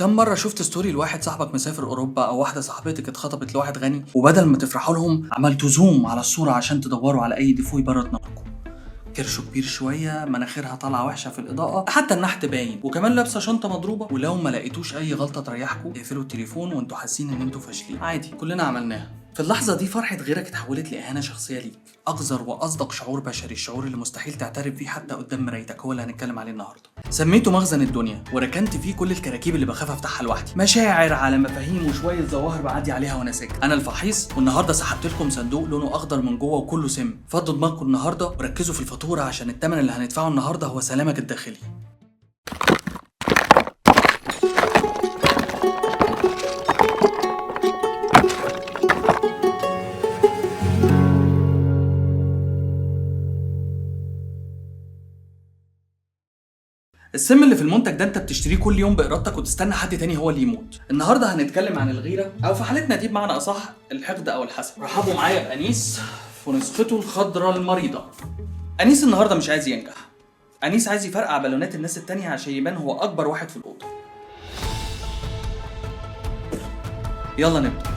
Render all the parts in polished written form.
كم مرة شفت story لواحد صاحبك مسافر اوروبا او واحدة صاحبتك اتخطبت لواحد غني، وبدل ما تفرحوا لهم عملتوا zoom على الصورة عشان تدوروا على اي défaut يبرد ناركم؟ كرشه كبير شويه، مناخيرها طالعه وحشة في الاضاءه، حتى النحت باين، وكمان لابسه شنطه مضروبه. ولو ما لقيتوش اي غلطه تريحكم اقفلوا التليفون وانتوا حاسين ان انتوا فاشلين. عادي، كلنا عملناها. في اللحظة دي فرحة غيرك اتحولت لإهانة شخصية ليك. أقذر وأصدق شعور بشري، الشعور اللي مستحيل تعترف فيه حتى قدام مرايتك، هو اللي هنتكلم عليه النهاردة. سميته مخزن الدنيا، وركنت فيه كل الكراكيب اللي بخاف افتحها لوحدي، مشاعر على مفاهيم وشوية ظواهر بعدي عليها وانا ساكت. انا الفحيص، والنهارده سحبت لكم صندوق لونه اخضر من جوه وكله سم. فضوا دماغكم النهارده وركزوا في الفاتورة، عشان الثمن اللي هندفعه النهارده هو سلامك الداخلي. السم اللي في المنتج ده انت بتشتريه كل يوم بارادتك وتستنى حد تاني هو اللي يموت. النهارده هنتكلم عن الغيره، او في حالتنا دي بمعنى اصح الحقد او الحسد. رحبوا معايا بانيس في نسخته الخضراء المريضه. انيس النهارده مش عايز ينجح، انيس عايز يفرقع بالونات الناس التانية عشان يبان هو اكبر واحد في الاوضه. يلا نبدا.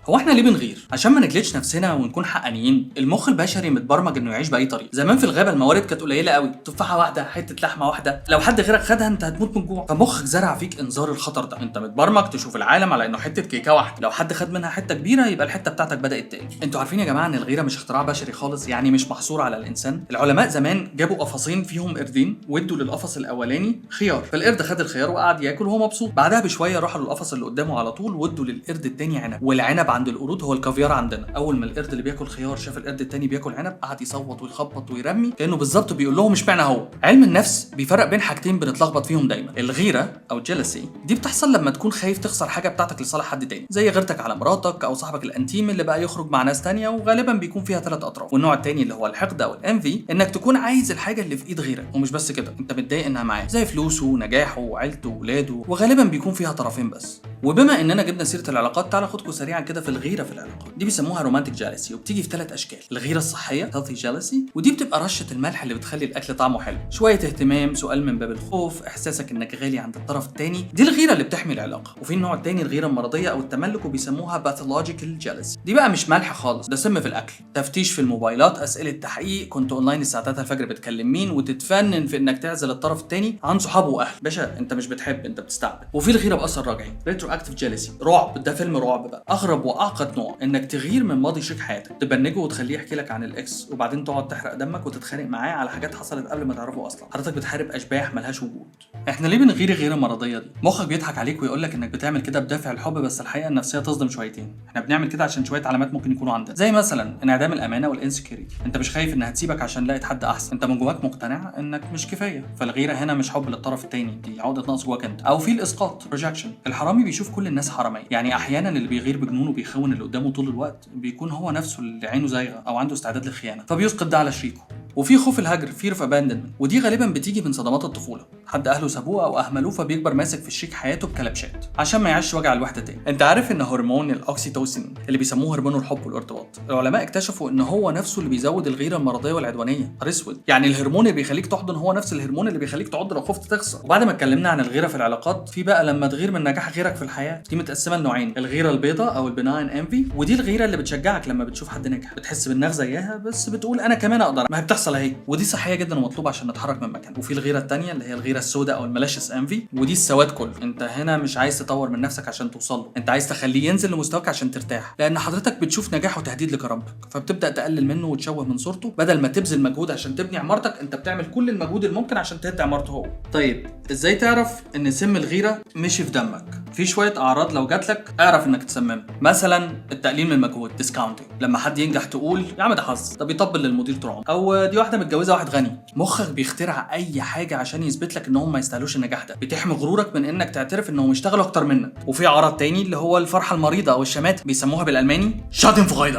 هو احنا ليه بنغير؟ عشان ما نجلدش نفسنا ونكون حقانيين. المخ البشري متبرمج انه يعيش باي طريقه. زمان في الغابة الموارد كانت قليله قوي، تفاحة واحده، حتة لحمه واحده، لو حد غيرك خدها انت هتموت من الجوع. فمخك زرع فيك انذار الخطر ده، انت متبرمج تشوف العالم على انه حتة كيكة واحده، لو حد خد منها حتة كبيرة يبقى الحتة بتاعتك بدات تقل. انتوا عارفين يا جماعة ان الغيرة مش اختراع بشري خالص، يعني مش محصورة على الانسان. العلماء زمان جابوا قفصين فيهم قردين، وادوا للقفص الاولاني خيار، فالقرد خد الخيار وقعد ياكل وهو مبسوط. بعدها بشوية راحوا للقفص اللي قدامه على طول وادوا للقرد التاني عنب، والعنب عند القرود هو الكافيار عندنا. اول ما القرد اللي بياكل خيار شاف القرد التاني بياكل عنب قعد يصوت ويخبط ويرمي، كانه بالظبط بيقول لهم اشمعنى هو. علم النفس بيفرق بين حاجتين بنتلخبط فيهم دايما. الغيرة او jealousy دي بتحصل لما تكون خايف تخسر حاجة بتاعتك لصالح حد تاني، زي غيرتك على مراتك او صاحبك الانتيم اللي بقى يخرج مع ناس تانية، وغالبا بيكون فيها ثلاث اطراف. والنوع التاني اللي هو الحقد او ال envy، انك تكون عايز الحاجة اللي في ايد غيرك، ومش بس كده، انت متضايق انها معاه، زي فلوسه ونجاحه وعيلته وولاده، وغالبا بيكون فيها طرفين بس. وبما اننا جبنا سيره العلاقات، تعالى خدكم سريعا كده في الغيرة في العلاقات. دي بيسموها romantic jealousy، وبتيجي في ثلاث اشكال. الغيرة الصحية healthy jealousy، ودي بتبقى رشه الملح اللي بتخلي الاكل طعمه حلو، شوية اهتمام، سؤال من باب الخوف، احساسك انك غالي عند الطرف الثاني، دي الغيرة اللي بتحمي العلاقة. وفي النوع الثاني الغيرة المرضية او التملك، وبيسموها pathological jealousy. دي بقى مش ملح خالص، ده سم في الاكل، تفتيش في الموبايلات، اسئلة تحقيق، كنت اونلاين الساعة 3 الفجر بتكلم مين، وتتفنن في انك تعزل الطرف الثاني عن صحابه واهله. باشا انت مش بتحب، انت بتستعبد. وفي الغيرة باثر رجعي retroactive jealousy، رعب، ده فيلم رعب بقى. اغرب واعقد نوع، انك تغير من ماضي شريك حياتك، تبنجه وتخليه يحكي لك عن ال ex، وبعدين تقعد تحرق دمك وتتخانق معاه على حاجات حصلت قبل ما تعرفه اصلا. حضرتك بتحارب اشباح ملهاش وجود. احنا ليه بنغير الغيرة المرضية دي؟ مخك بيضحك عليك ويقول لك انك بتعمل كده بدافع الحب، بس الحقيقة النفسية تصدم شويتين. احنا بنعمل كده عشان شوية علامات ممكن يكونوا عندنا، زي مثلا انعدام الامانة وال insecurity. انت مش خايف انها تسيبك عشان لقيت حد احسن، انت من جواك مقتنع انك مش كفاية. فالغيره هنا مش حب للطرف الثاني، دي عقده نقص جواك انت. او في الاسقاط projection، الحرامي بيشوف كل الناس حرامية. يعني احيانا اللي بيغير بجنون وبيخون اللي قدامه طول الوقت بيكون هو نفسه اللي عينه زايغه او عنده استعداد للخيانه، فبيسقط ده على شريكه. وفي خوف الهجر fear of abandonment، ودي غالبا بتيجي من صدمات الطفولة، حد اهله سابوه او اهملوه فبيكبر ماسك في شريك حياته بكلبشات عشان ما يعيش وجع الوحدة تاني. انت عارف ان هرمون الاوكسيتوسين اللي بيسموه هرمون الحب والارتباط، العلماء اكتشفوا ان هو نفسه اللي بيزود الغيرة المرضية والعدوانيه. نهار اسود، يعني الهرمون اللي بيخليك تحضن هو نفس الهرمون اللي بيخليك تعض لو خفت تخسر. وبعد ما اتكلمنا عن الغيرة في العلاقات، في بقى لما تغير من نجاح غيرك في الحياة. دي متقسمه لنوعين، الغيرة البيضاء او ال benign envy، ودي الغيرة اللي بتشجعك لما بتشوف حد ناجح، بتحس بالنغزه اياها بس بتقول انا كمان اقدر، ما هي بتحصل اهي، ودي صحية جدا ومطلوبه عشان نتحرك من مكاننا. وفي الغيرة الثانية اللي هي الغيرة السوداء او ال malicious envy، ودي السواد كله. انت هنا مش عايز تطور من نفسك عشان توصل له، انت عايز تخليه ينزل لمستواك عشان ترتاح، لان حضرتك بتشوف نجاحه تهديد لكرامتك، فبتبدا تقلل منه وتشوه من صورته. بدل ما تبذل مجهود عشان تبني عمارتك، انت بتعمل كل المجهود الممكن عشان تهد عمارته هو. طيب ازاي تعرف ان سم الغيرة مشي في دمك؟ في شوية اعراض لو جاتلك اعرف انك تسممت. مثلا التقليل من المجهود discounting، لما حد ينجح تقول يا عم ده حظ، ده بيطبل للمدير طول عمره، او دي واحدة متجوزة واحد غني. مخك بيخترع اي حاجة عشان يثبت لك ان هم ما يستاهلوش النجاح ده، بتحمي غرورك من انك تعترف انهم اشتغلوا اكتر منك. وفي عرض تاني اللي هو الفرحة المريضة او الشماته، بيسموها بالالماني Schadenfreude.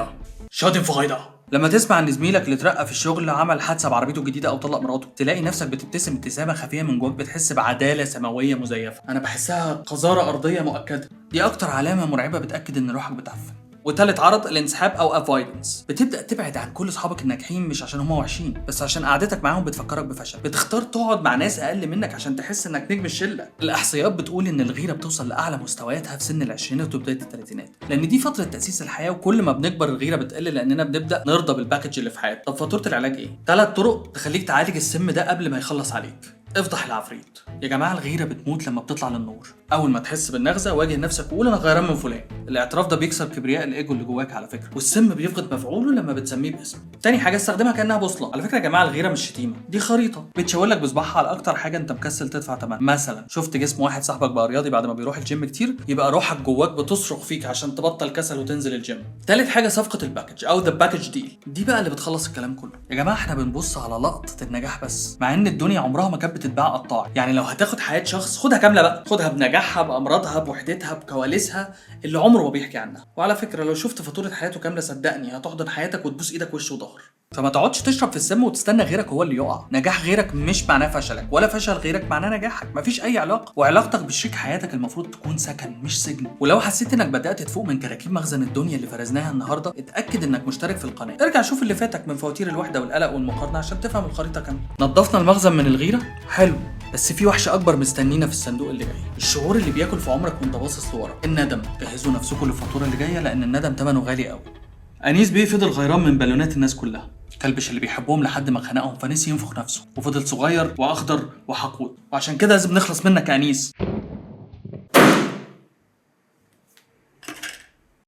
Schadenfreude لما تسمع ان زميلك اللي اترقى في الشغل عمل حادثه بعربيته الجديدة او طلق مراته، تلاقي نفسك بتبتسم ابتسامة خفيه من جواك، بتحس بعداله سماوية مزيفة. انا بحسها قذاره ارضية مؤكدة. دي اكتر علامة مرعبة بتاكد ان روحك بتعفن. وتالت عرض الانسحاب او avoidance. بتبدا تبعد عن كل اصحابك الناجحين، مش عشان هم وحشين، بس عشان قعدتك معاهم بتفكرك بفشل. بتختار تقعد مع ناس اقل منك عشان تحس انك نجم الشله. الاحصائيات بتقول ان الغيرة بتوصل لاعلى مستوياتها في سن العشرينات وبداية الثلاثينات، لان دي فترة تاسيس الحياه، وكل ما بنكبر الغيرة بتقل لاننا بنبدا نرضى بال package اللي في حياتنا. طب فاتورة العلاج ايه؟ 3 طرق تخليك تعالج السم ده قبل ما يخلص عليك. افضح العفريت. يا جماعة، الغيرة بتموت لما بتطلع للنور. اول ما تحس بالنغزه، واجه نفسك وقول انا غيران من فلان. الاعتراف ده بيكسر كبرياء الايجو اللي جواك على فكره، والسم بيفقد مفعوله لما بتسميه باسمه. تاني حاجه، استخدمها كانها بوصله. على فكرة يا جماعه، الغيرة مش شتيمه، دي خريطة بتشاور لك بصباعها على اكتر حاجة انت مكسل تدفع ثمنها. مثلا شفت جسم واحد صاحبك بقى رياضي بعد ما بيروح الجيم كتير، يبقى روحك جواك بتصرخ فيك عشان تبطل كسل وتنزل الجيم. تالت حاجه، صفقة ال package او the package deal. دي بقى اللي بتخلص الكلام كله. يا جماعه، احنا بنبص على لقطة النجاح بس، مع ان الدنيا عمرها ما كانت بتتباع قطاع. يعني لو هتاخد حياة شخص، خدها كاملة بقى، خدها بنجاحها، بامراضها، بوحدتها، بكواليسها اللي عمره ما بيحكي عنها. وعلى فكره، لو شفت فاتورة حياته كامله، صدقني هتحضن حياتك وتبوس ايدك وش وظهر. فما تقعدش تشرب في السم وتستنى غيرك هو اللي يقع. نجاح غيرك مش معناه فشلك، ولا فشل غيرك معناه نجاحك. مفيش اي علاقه. وعلاقتك بشريك حياتك المفروض تكون سكن مش سجن. ولو حسيت انك بدات تفوق من كراكيب مخزن الدنيا اللي فرزناها النهارده، اتاكد انك مشترك في القناه. ارجع شوف اللي فاتك من فواتير الوحدة والقلق والمقارنة عشان تفهم الخريطة كامله. نظفنا المخزن من الغيره، حلو، بس في وحش اكبر مستنينا في الصندوق اللي جاي، الشعور اللي بياكل في عمرك وانت باصص لورا، الندم. جهزوا نفسكم للفاتوره اللي جايه، لان الندم ثمنه غالي قوي. انيس بيه فضل غيران من بالونات الناس كلها، كلبش اللي بيحبهم لحد ما خنقهم، فنسي ينفخ نفسه وفضل صغير واخضر وحقود. وعشان كده لازم نخلص منك يا انيس.